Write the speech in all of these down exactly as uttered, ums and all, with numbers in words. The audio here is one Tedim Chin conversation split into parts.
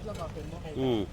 Mm.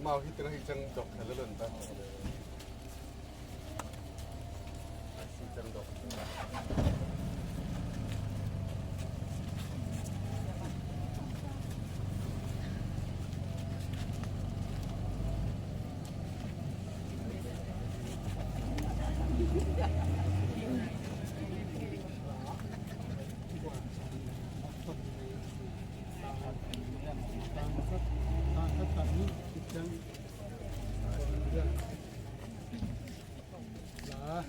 Mau hi tengah hi cang dok kala lon ta. La,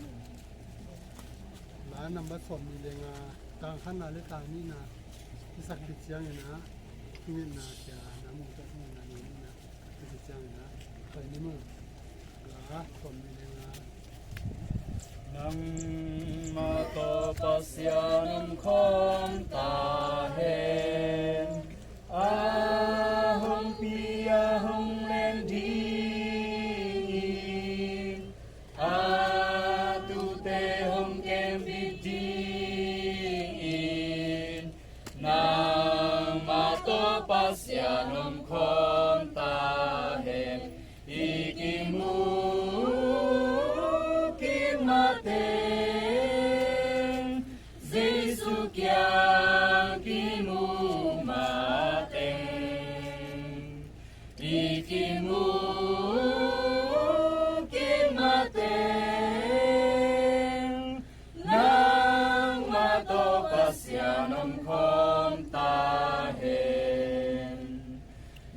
la nambat sawm nih le nga, tang khatna le tang nihna i sak khit ciangin ah, i ngetna cia na mu tak nihna, nihna i sak khit ciangin ah, pai ni mu. La sawm nih le nga. Nangmah tawh Pasian om khawm ta hen. A hong pi a hong len dingin, a tuute hong kembit dingin, nangmah tawh Pasian om khawm ta hen. I kimu kik mateng, Jesu kiang kimu mateng. I kimu kik mateng, nangmah tawh Pasian om khawm ta hen.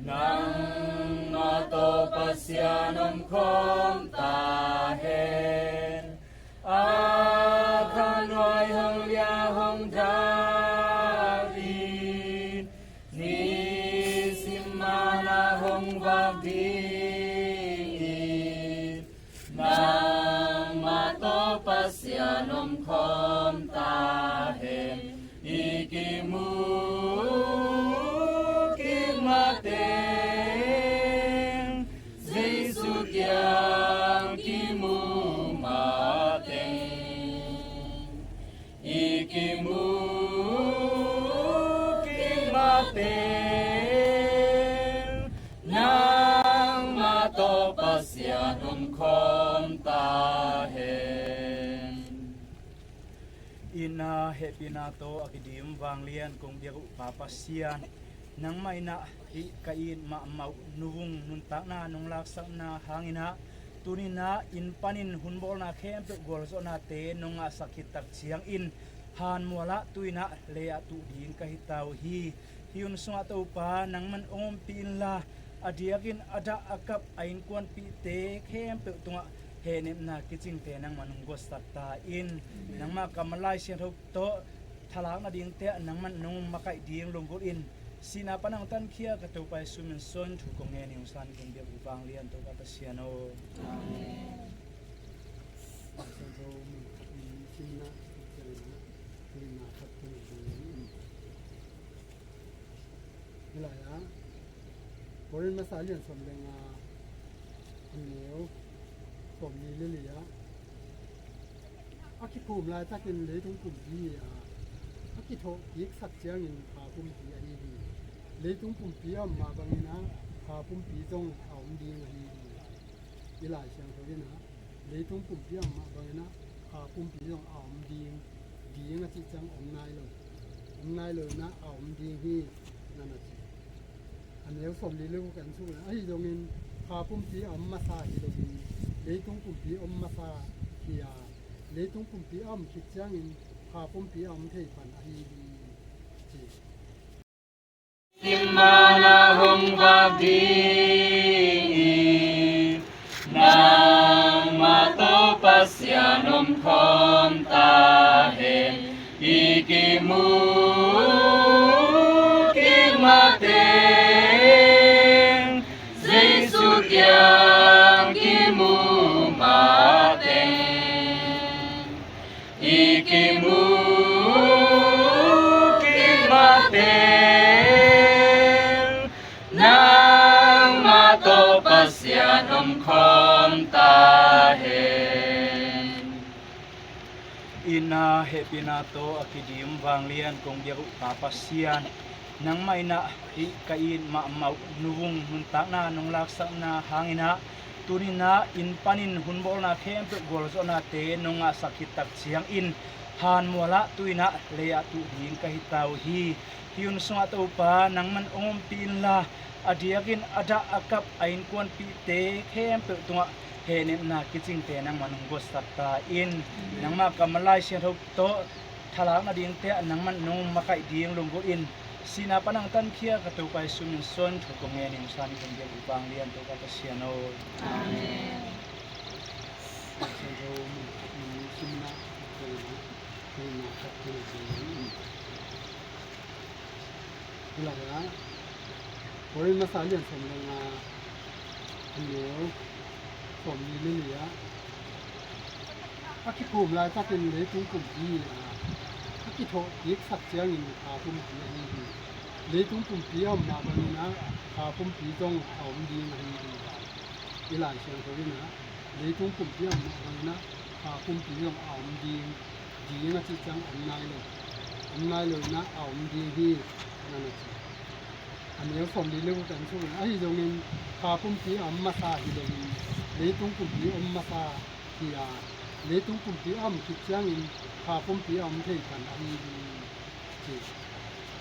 Nangmah tawh Pasian om khawm ta hen. A khanuai hong lia hong dal in, nisim mana hong vak ding in, nangmah tawh Pasian om khawm ta hen. I kimu kik mateng, Jesu kiang kimu mateng. I kimu kik mateng, nangmah tawh Pasian om khawm ta hen. Itna hehpihna tawh a kidim vanglian kong biak uh Pa Pasian, nangmah in ah hih ka it mahmah uh nuvung nuntakna nong laksakna hangin ah, tuni-in ah inn panin hun bawlna khempeuh gualzawhnate nong ngahsak khit tak ciangin, hanmual ah tu-in ah lei-ah tuh ding ka hi ta uh hi. Hih hun sungah Topa nangman hong ompih inla, a diakin a dah a kap a innkuanpihte khempeuh tungah hehnepna kicingte nangman hong guatsak ta in. Nangmah kammal Lai Siangtho tawh thalak nadingte ah nangman nong makaih ding lunggulh in. Sihna pan hong tankhia ka Topa Jesu min suang thu kong ngen hi. Hong san kong biak uh vanglian Topa Pasian aw. Amen. Hih lai-ah Korin masa lian sawm le nga, a neu sawmli le li-ah, a kiphum laitakin leitung pumpi hi a, a kithawh kiksak ciangin kha pumpi ahi hi. Leitung pumpi a om mah bangin ah kha pumpi zong a om ding ahi hi. I Lai Siangtho in ah leitung pumpi a om mah bangin ah kha pumpi zong a om ding, ding a cih ciang om nai lo, om nai lo in ah a om ding hi, na na ci. A neu sawmli le guk en suk le, ahi zongin kha pumpi a om masa hi loin leitung pumpi om masa hi a, leitung pumpi a om khit ciangin kha pumpi a om thei pan ahi hi, ci. Kimana hong vak ding i, nangmah tawh Pasian om khawm ta hen. I kimu kik mateng, Jesu kiang kimu mateng, i kimu kik mateng, nangmah tawh Pasian om khawm ta hen. Itna hehpihna tawh a kidim vanglian kong biak uh Pa Pasian, nangmah in ah hih ka it mahmah uh nuvung nuntakna nong laksakna hangin ah, tuni-in ah inn panin hun bawlna khempeuh gualzawhnate nong ngahsak khit tak ciangin, hanmual ah tu-in ah lei-ah tuh ding ka hi ta uh hi. Hih hun sungah Topa nangman hong ompih inla, a diakin a dah a kap a innkuanpihte khempeuh tungah hehnepna kicingte nangman hong guatsak ta in. Nangmah kammal Lai Siangtho tawh thalak nadingte ah nangman nong makaih ding lunggulh in. Sihna pan hong tankhia ka Topa Jesu min suang thu kong ngen hi. Hong san kong biak uh vanglian Topa Pasian aw. Amen. Hilai ah Korin masa lian sawm le nga, a neu sawmli le li-ah, a kiphum laitakin leitung pumpi hi a, a kithawh kiksak ciangin kha pumpi ahi hi. Leitung pumpi a om mah bangin ah kha pumpi zong a om ding ahi hi. I Lai Siangtho in ah leitung pumpi a om mah bangin ah kha pumpi zong a om ding, ding a cih ciang om nai lo, om nai lo in ah a om ding hi, na na ci. A neu sawmli le guk en suk le, ahi zongin kha pumpi a om masa hi loin leitung pumpi om masa hi a, leitung pumpi a om khit ciangin kha pumpi a om thei pan ahi hi, ci.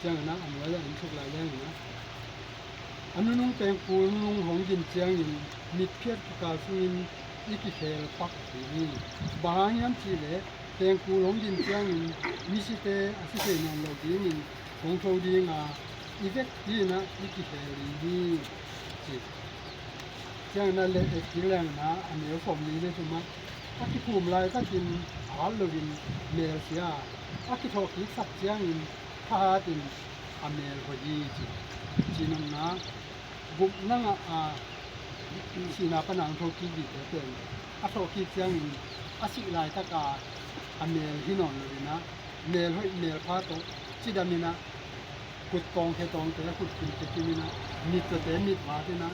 Ciangin ah a mual ah en suk lai leng in ah, a nunung pengkul nunung hong gin ciangin mitphiat kikal sungin i kikhel pak ding hi. Bang hang hiam cih leh pengkul hong gin ciangin misite a si thei nawn lo dingin hong tho ding a, i vekpi in ah i kikhel ding hi, ci. Ciangin ah leh et kik leng in ah a neu sawmli le thum ah, a kiphum laitakin a hat loin mel sia a, a kithawh kiksak ciangin thahatin a mel hoih hi, ci. Ci nopna, gupna ngah a, sihna pan a hong thokik dingte pen a thawhkik ciangin a sih laitaka a mel hi nawn loin ah, mel hoih mel pha tawh cidam in ah, khut tawngkhe tawngte khut kimte kim in ah, mit tawte mit vat in ah,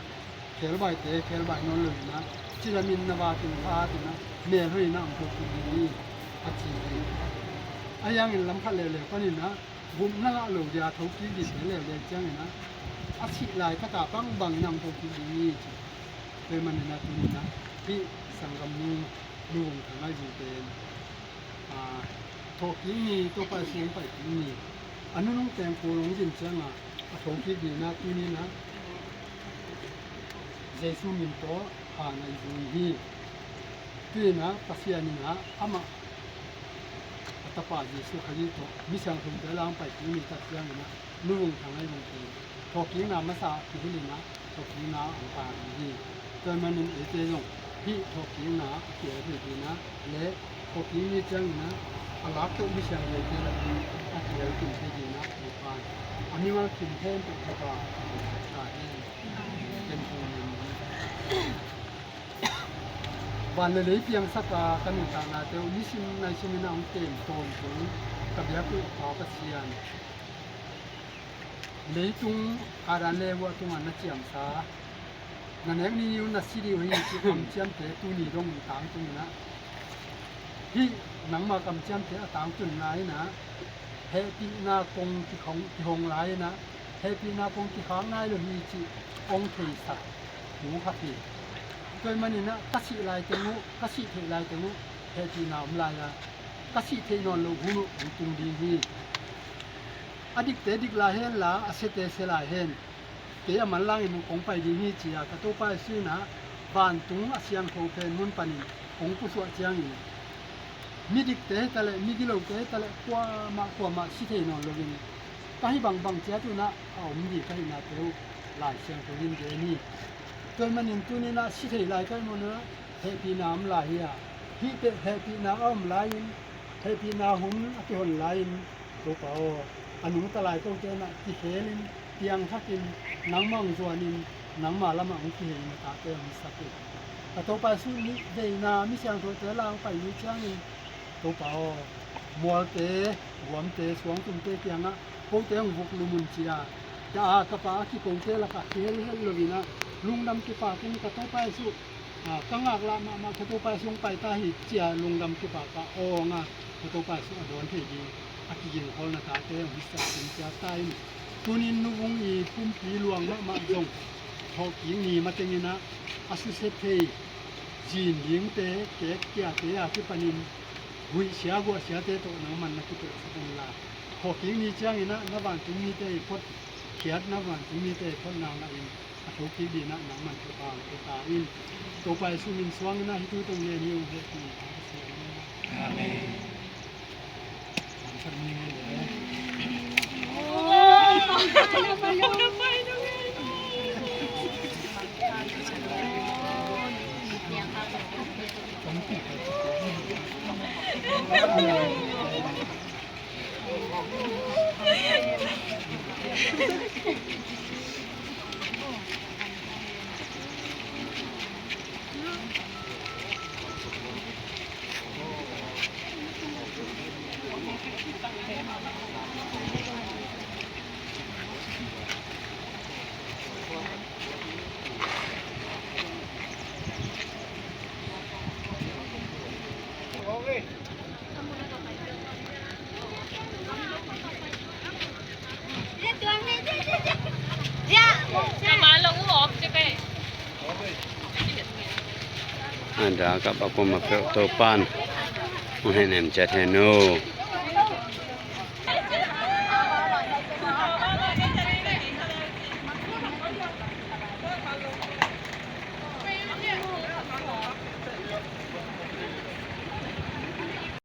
khelbaite khelbai nawn loin ah, cidam in na vat in, thahat in ah, mel hoih in ah hong thokik ding hi, a ci hi. Ahi hangin lam khat leuleu panin ah gupna ngah lo dia thokik dingte leuleu ciangin ah, a sih laitaka bangbang in ah hong thokik ding hi, ci. Tua ahih manin ah tuni-in ah hih sanggam nu Nu Vung Thang Ngai Vung pen, ah, thawhkik ni, Topa Jesu hong paikik ni, a nunung pengkul hong gin ciangin a thokik dingin ah tuni-in ah Jesu min tawh tha ngai zui hi. Tu-in ah Pasian in ah amah a Tapa Jesu Khazih tawh mi siangthote la hong paikik ni tak ciangin ah Nu Vung Thang Ngai Vung pen thawhkikna masa kihilh in ah thawhkikna hong pha ding hi. Tua ahih manin eite zong hih thawhkikna a kihelpih dingin ah le thawhkik ni ciangin ah a lak tawh misiang vialte lakah a kihelkim thei dingin ah Topa in a mimal kim khempeuh thupha a pia ta hen. Ken hong nen. Van le lei piangsak a ka nuntaknate uh nisim naisim in a hong tem tawntung ka biak uh Pa Pasian, leitung Adam le Eva tungah na ciamsa, na nek ni ni un na si ding uh hi cih kamciamte tuni dong tangtung in ah, hih nangma kamciamte a tangtunna in ah hehpihna kong kihong, kihong lai in ah hehpihna kong kikhak nai lo hi cih hong theisak thu khat hi. Tua ahih manin ah ka sih lai teng uh, ka sih theih lai teng uh hehpihna om lai a, ka sih theih nawn loh hun uh hong tung ding hi. A dikte dik lai hen la, a siate sia lai hen, kei a manlangin uh kong pai ding hi ci-a ka Topa Jesu in ah vantung a siangtho pen mun panin hong pusuah ciangin, midikte hi taleh migilote hi taleh kuamah kuamah si thei nawn loin ka hih bangbang ciat un ah a om ding ka hihnate uh Lai Siangtho in gen hi. Tua ahih manin tuni in ah si thei lai ka hih manin ah hehpihna om lai hi a, hih teh hehpihna a om lai-in, hehpihna hun a kihon lai-in, Topa aw, a nungta lai kote in ah kikhelin, piangthakin, nangmah hong zuanin, nangma lamah hong kihei na tate hong hisak in. Ka Topa Jesu nih veina mi siangthote la hong pai ni ciangin, Topa aw, mualte, guamte, suangtumte kiangah kote hong vuklum un ci-a, ka a ka pa a kikote lakah kihel hel loin ah lungdam kipak in ka Topa Jesu, a, ka ngaklah mahmah ka Topa Jesu hong pai ta hi ci-a lungdam kipak a awng a, ka Topa Jesu a dawn thei ding a kigingkholna tate hong hisak in ciat ta in. Tunin nuvung i pumpi luang mahmah zong thawhkik ni mateng in ah a susia thei zin dingte, kek kiate a kipanin huihsia guahsiate tawh nangman na kituahsak un la, thawhkik ni ciangin ah na vantung mite i phot khiat, na vantung mite i photna ngahin a thokik dingin ah nangman thupha hong pia ta in. Topa Jesu min suangin ah hih thu tawh ngen hi ung. Hehpih in Pasian. Amen. A dak a bakum a peuh Topan hong henem ciat hen o.